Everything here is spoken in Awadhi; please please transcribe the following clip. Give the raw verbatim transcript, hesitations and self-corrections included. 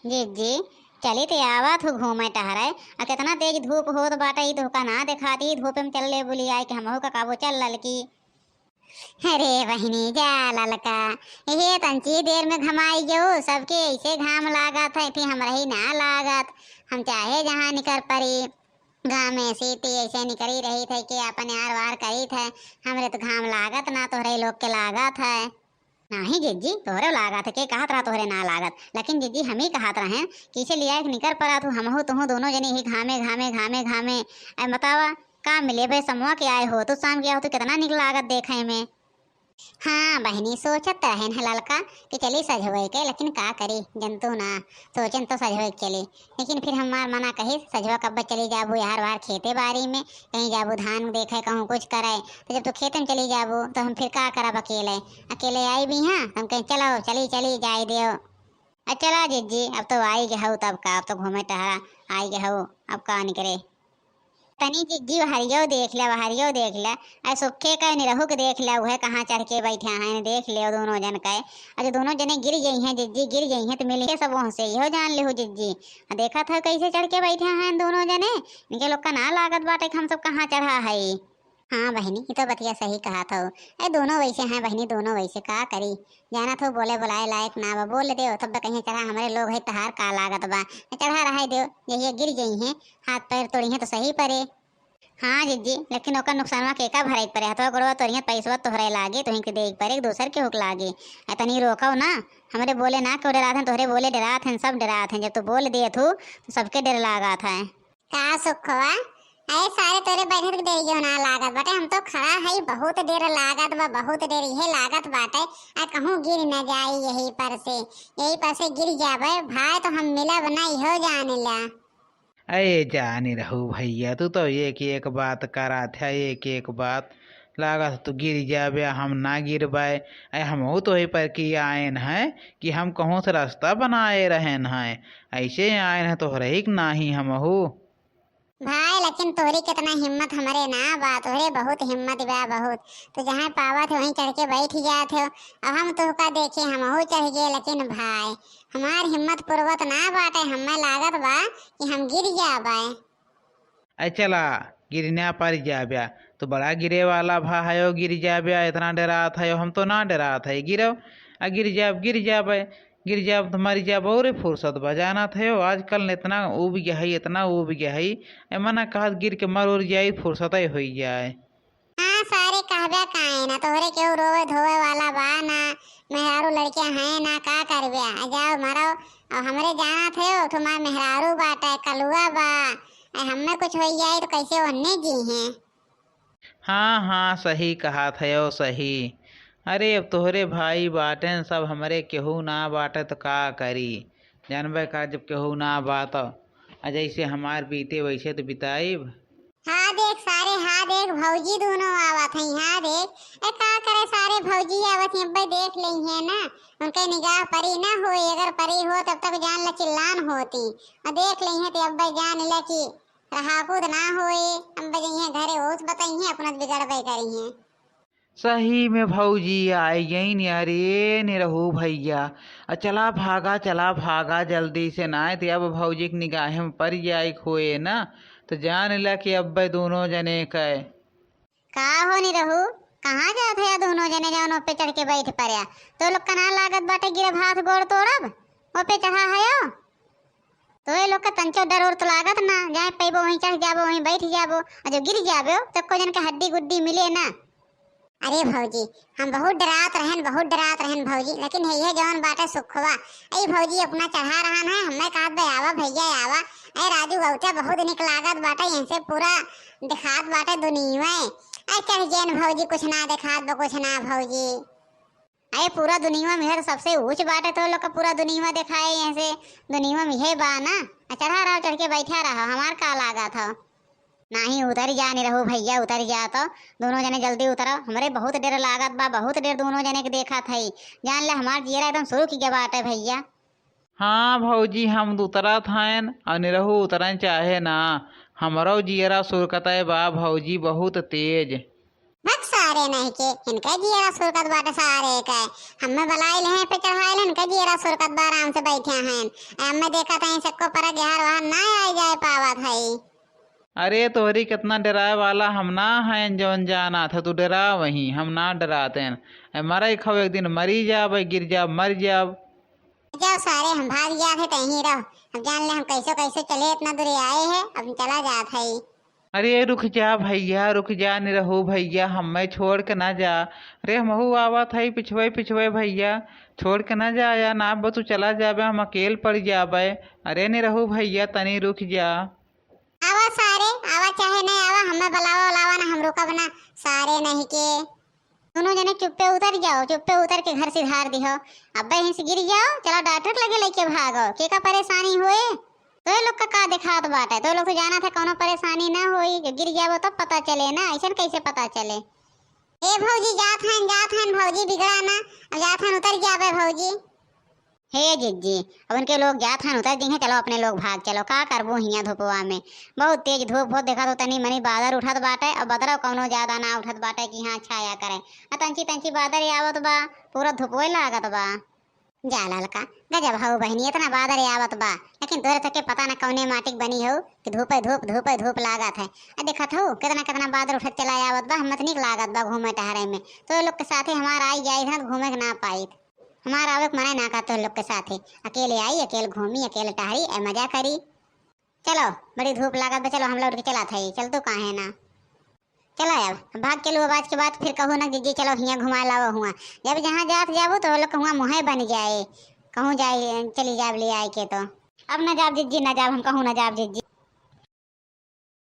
जिज्जी, चली ते आवत हूँ घूमे टहरे। आ केतना तेज धूप होत बाटे, ई तोहका ना देखाती, धूप में चल ले बोली आए कि हमहू का काबू चल ललकी। अरे बहिनी, जा ललका, ये तंची देर में घमाई गयो, सबके ऐसे घाम लागत है, फिर हमरा ही ना लागत। हम चाहे जहाँ निकर परी, घामे से ती ऐसे निकरी रही थे कि अपन यार वार करी थे। हमरे तो घाम लागत ना, तोहरे लोग के लागत है। नाही जिज्जी, तोहरे लागत है, के कहत रहा तोहरे ना लागत, लेकिन जिज्जी हम ही कहत रहेन कि इसे लिया एक निकर परा तू, हमहू तुहू दोनों जने ही घामे घामे घामे घामे। ऐ बतावा, का मिले भाई समवा के आए हो, तू शाम के आओ तो कितना निक लागत देखे में। हाँ बहिनी, सोचत रहेन है ललका कि चली सजवई के, लेकिन का करी, जनतू ना, सोचेन तो सजवई के चली, लेकिन फिर हमार मना कही, सजवा कब्बे चली जाबू यार बाहर खेते बारी में, कहीं जाबू धान देखे, कहूँ कुछ करे, तो जब तू खेते में चली जाबू तो हम फिर का करब अकेले? अकेले आई भी हाँ, तो हम कहीं चलो चली चली जाए दियो। अब चला जिज्जी, अब तो आई गए हो तब का, अब तो घूमे टहरा आई गए हो, अब का निकरे। तनी जिज्जी वहरियो देख ले, वहरियो देख ले। ऐ सुखे का निरहू के देख ले, उहे कहाँ चढ़ के बैठे हैं, देख ले दोनों जन के। अरे दोनों जने गिर गई हैं जिज्जी, गिर गई हैं तो मिल के सब वहाँ से इहो जान ले हो जिज्जी। आ देखत है कैसे चढ़ के बैठे हैं दोनों जने। इनके लोग का ना लागत बाटे कि हम सब कहाँ चढ़ा है। हाँ बहिनी, ये तो बतिया सही कहत हो। ए दोनों वैसे हैं बहिनी, दोनों वैसे, का करी? जानत हो बोले बुलाए लायक ना बा, बोल दे तब कहीं चढ़ा, हमरे लोग है, तहार का लागत बा? ए चढ़ा रहे दे, यही गिर गई हैं, हाथ पैर तोड़ी हैं तो सही परे। हाँ जिज्जी, लेकिन ओकर नुकसानवा के का भरे के परे? हथवा गोड़वा तोड़िहैं, पैसवा तोहरे लागे, तोहिन के देइ के परे, एक दोसर के हुक लागे। आ तनी रोकव ना, हमरे बोले ना केहू डरात हैं, तोहरे बोले डरात हैं, सब डरात हैं। जब तू बोल देत हू, तो सबके डर लागत है। का सुखवा? अरे सारे तोरे बैठक देरियो ना लागत बाटे, हम तो खड़ा हई, बहुत देर लागत बा, बहुत देर इहे लागत बाटे। आ कहूँ गिर न जाई यही पर से, यही पर से गिर जाबे भाई, तो हम मिलब ना, इहो जान ला। अरे जानी रहू भैया, तू तो एक एक बात करात है, एक एक बात। लागत तू गिर जाबे, हम ना गिरबे। अरे हमहू तो वही पर की आयन है कि हम कहूँ से रास्ता बनाए रहन है, ऐसे आयन है तोहरे ही के नाही हमहू। भाई लेकिन तोहरी कितना हिम्मत, हमरे ना बा, तोहरे बहुत हिम्मत बा बहुत। तो जहाँ पावत है वहीं चढ़ के बैठ जात हो। अब हम तोहका देखे हमहू चढ़ गए, लेकिन भाई हमार हिम्मत पुरवत ना बाटे, हमें लागत बा कि हम गिर जाबे। ऐ चला, गिरना पड़ जाब्या। तो बड़ा गिरे वाला भा हयो, गिर जाब्या, इतना डरात हयो, हम तो ना डरात है, गिरो, आ गिर जाब, गिर जाब, गिर जाब तो मर जाब, और फुर्सत बा, जानत हयो, आजकल इतना उब गया है, इतना उब गया है, ए मना कहत गिर के मर उर जाई, फुर्सत ही होई जाए। हाँ, सारे कहबे काहे ना, तोहरे केहू रोवे धोवे वाला बा ना, मेहरारू लड़के हैं ना, का करबे? आ जाओ मरो। अब हमरे जानत है, वो तुम्हार मेहरारू बाटे, कलुआ बा। आ हमें कुछ हो जाए तो कैसे ओन्ने जी हैं? हाँ, हाँ, सही कहत हयो, सही। अरे, अब तोहरे भाई बाटेन सब, हमरे केहू ना बाटे तो का करी? जानबे का, जब केहू ना बा तो, आ जैसे हमार बीते वैसे तो बिताइब। हाँ देख सारे, हाँ देख भौजी दोनों आवत हैं, हाँ देख। ए का करे सारे भौजी आवत हैं, अब्बे देख लेइहैं ना, उनके निगाह परी ना होई, अगर परी हो तब तक जान ला चिल्लान होती, और देख लेइहैं तो अब्बे जान ला कि रहा कूद ना होई, अब्बे जइहैं घरे ओस बतइहैं, अपना बिगड़बे करिहैं। सही में भौजी आई गईन, अरे निरहू भैया, आ चला भागा, चला भागा जल्दी से, नाय ते अब भौजी के निगाहे में पड़ जाए खोए ना, तो जान ला कि अब्बे दोनों जने के। का हो निरहू, कहाँ जात है दोनों जने जौन ओपे चढ़ के बैठ पड़्या? तो लोग का ना लागत बाटे गिरब हाथ गोड़ तोड़ब, ओपे चढ़ा है यो? तो ये लोग का तंचो डर और तो लागत ना, जाए पैबो वहीं चढ़ जाबो, वहीं बैठ जाबो, और जो गिर जाबो तो को जन के हड्डी गुड्डी मिले ना। अरे भौजी, हम बहुत डरात रहन, बहुत डरात रहन भौजी, लेकिन हे, ये जौन बाटे सुखवा, ए भौजी अपना चढ़ा रहन है, हमें कहत बे आवा भैया आवा, ए राजू गौचा बहुत निक लागत बाटे, इनसे पूरा दिखात बाटे दुनिया, ए चढ़ जेन भौजी, कुछ ना दिखात बा, कुछ ना भौजी। अरे पूरा दुनिया में है तो सबसे ऊंच बाटे तो लोग का पूरा दुनिया दिखाए, यहाँ से दुनिया में है बा ना। आ चढ़ा रहा, चढ़ के बैठा रहा, हमार का लागत हो। नाही उतर जा निरहू भैया, उतर जा तो। दोनों जने जल्दी उतरो, हमरे बहुत डर लागत बा, बहुत डर दोनों जने के देखत हई। जान ले हमार जियरा एकदम सुरुक गया बाटे भैया। हाँ भौजी, हम उतरत हन और निरहू उतरन चाहे ना, हमरो जियरा सुरकत बा भौजी बहुत तेज। भक सारे। अरे नहीं के, इनका जियरा सुरकत बाटे सारे के। हमें बलाइल हैं, पे चढ़ाइल हैं, इनका जियरा सुरकत बा, आराम से बैठे हैं। ए, हमें देखत हैं, सबको पर गहर वहर ना आइ जाए पावत है। अरे तोहरी कितना डराए वाला हम ना हैं, जौन जाना था तू डरा वही, हम ना डराते हैं। ए, मरे खाओ, एक दिन मरी जाब, गिर जाब, मर जाब। जाओ सारे, हम भाग जात है, तहीं रहो। अब जान ले हम कैसो कैसो चले इतना दूर आए हैं, अब चला जात है। अरे रुक जा भैया, रुक जा, निरहू भैया, हमें छोड़ के ना जा। अरे हमहू आवत है पिछवे पिछवे भैया, छोड़ के ना जा या ना, अब तू चला जाबे, हम अकेल पड़ जाबे। अरे निरहू भैया, तनी रुक जा। आवा सारे, आवा चाहे नहीं आवा, हमें बुलावा उलावा ना, हम रुकब ना। सारे नहीं के दोनों जने चुप्पे उतर जाओ, चुप्पे उतर के घर सिधार दिहो। अब्बे यहीं से गिर जाओ, चलो डॉक्टर के लगे लेके भागो। के का परेशानी होए? तोहे लोग का, का दिखात बाटे? तोहे लोग तो जाना था कौनो परेशानी ना होई, जो गिर जाबो तब पता चले ना, ऐसन कैसे पता चले? ए भौजी, जात हन, जात हन भौजी, बिगड़ा ना, अब जात हन, उतर जाबे भौजी। हे जिज्जी, अब उनके लोग जात हन, उतर जइहें, चलो अपने लोग भाग चलो, का करबो हियाँ धुपवा में? बहुत तेज धूप होत, देखा तो तनी मनी बादर उठत बाटे, और बदरव कौनो ज्यादा ना उठत बाटे कि हाँ छाया करे। आ तंची तंची बादर आवत बा, पूरा धुपवे लागत बा। जा ललका, गजब हऊ बहिनी, इतना बादर आवत बा, लेकिन तोरे तके पता ना कौने माटिक बनी हऊ कि धूपे धूप, धूपे धूप लागत है। आ देखत हऊ कितना कितना बादर उठत चला आवत बा, हमत नीक लागत बा घूमे टहरे में। तोरे लोग के साथे हमार आई जाई ना, घूमे के ना पाई। हमार आवे के मना ना का तोह लोग के साथे। अकेले आई, अकेले घूमी, अकेले टहरी, ए मजा करी। चलो, बड़ी धूप लागत बा, चलो हम लौट के चला था, चल तू काहे ना। चलो अब, अब भाग के लू, अब आज के बाद फिर कहू ना जिज्जी चलो हियाँ घुमा लावो हुआ। जब जहाँ जात जाबू तो वो लोग के हुआ मुँहे बन जाए, कहूँ जाए, चली जाब ले आए के तो। अब ना जाब जिज्जी, ना जाब, हम कहूँ ना जाब जिज्जी।